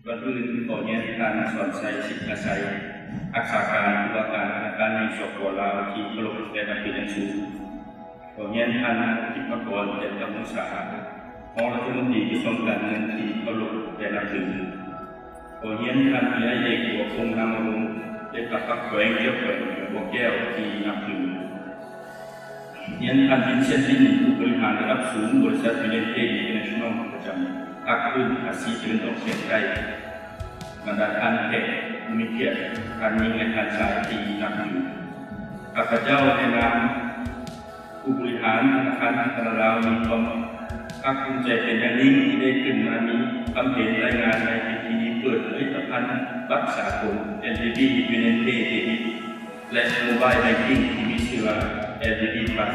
ກ່ອນອື່ນ ຂໍຮຽນທ່ານ ສອນໄຊ ສິດອາໄສ ຮັກສາການຜູ້ວ່າການທະນາຄານແຫ່ງ ສປປ ລາວ ທີ່ເຄົາລົບ ແລະ ນັບຖືຢ່າງສູງ. ຂໍຮຽນທ່ານ ທິບພະກອນ ຈັນທະວົງສາ ຮອງລັດຖະມົນຕີກະຊວງການເງິນທີ່ເຄົາລົບ ແລະ ນັບຖື. ຂໍຮຽນທ່ານ ວິໄລເອກ ບົວພົງນາມະວົງ ເລຂາພັກແຂວງ ແລະ ແຂວງບໍ່ແກ້ວທີ່ນັບຖື. ຮຽນທ່ານ ວິນເຊັນ ລິນ ຜູ້ບໍລິຫານລະດັບສູງ ບໍລິສັດ Union Pay International ປະຈຳພາກພື້ນອາຊີຕາເວັນອອກສຽງໃຕ້. ບັນດາທ່ານແຂກຜູ້ມີກຽດ ທ່ານຍິງ ແລະ ທ່ານຊາຍທີ່ນັບຖື. ຂ້າພະເຈົ້າໃນນາມຜູ້ບໍລິຫານທະນາຄານພັດທະນາລາວ ມີຄວາມພາກພູມໃຈເປັນຢ່າງຍິ່ງທີ່ໄດ້ຂຶ້ນມາມີຄຳເຫັນລາຍງານໃນພິທີເປີດຜະລິດຕະພັນບັດສາກົນ LVB Union Pay Debit ແລະ Mobile Banking ທີ່ມີຊື່ວ່າ LVB Plus.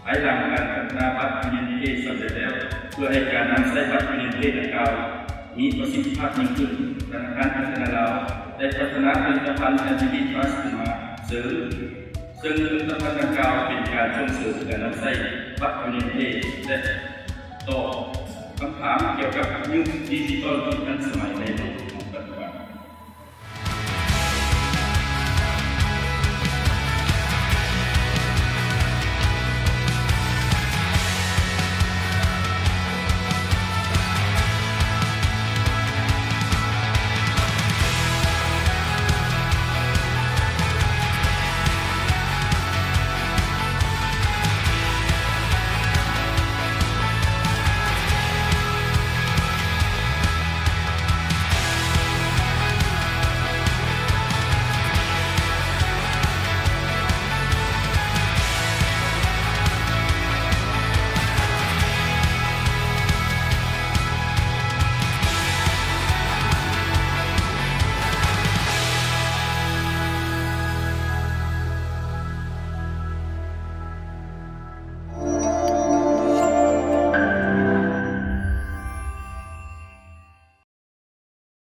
ພາຍຫຼັງການພັດທະນາບັດ Union Pay ສຳເລັດແລ້ວ, ເພື່ອໃຫ້ການນຳໃຊ້ບັດ Union Pay ດັ່ງກ່າວມີປະສິດທິພາບຍິ່ງຂຶ້ນ, ທະນາຄານພັດທະນາລາວໄດ້ພັດທະນາຜະລິດຕະພັນ LVB Plus ຂຶ້ນມາເສີມ, ເຊິ່ງຜະລິດຕະພັນດັ່ງກ່າວເປັນການສົ່ງເສີມການນຳໃຊ້ບັດ Union Pay ແລະ ຕອບຄຳຖາມກ່ຽວກັບຍຸກດິຈິຕອນທີ່ທັນສະໄໝໃນ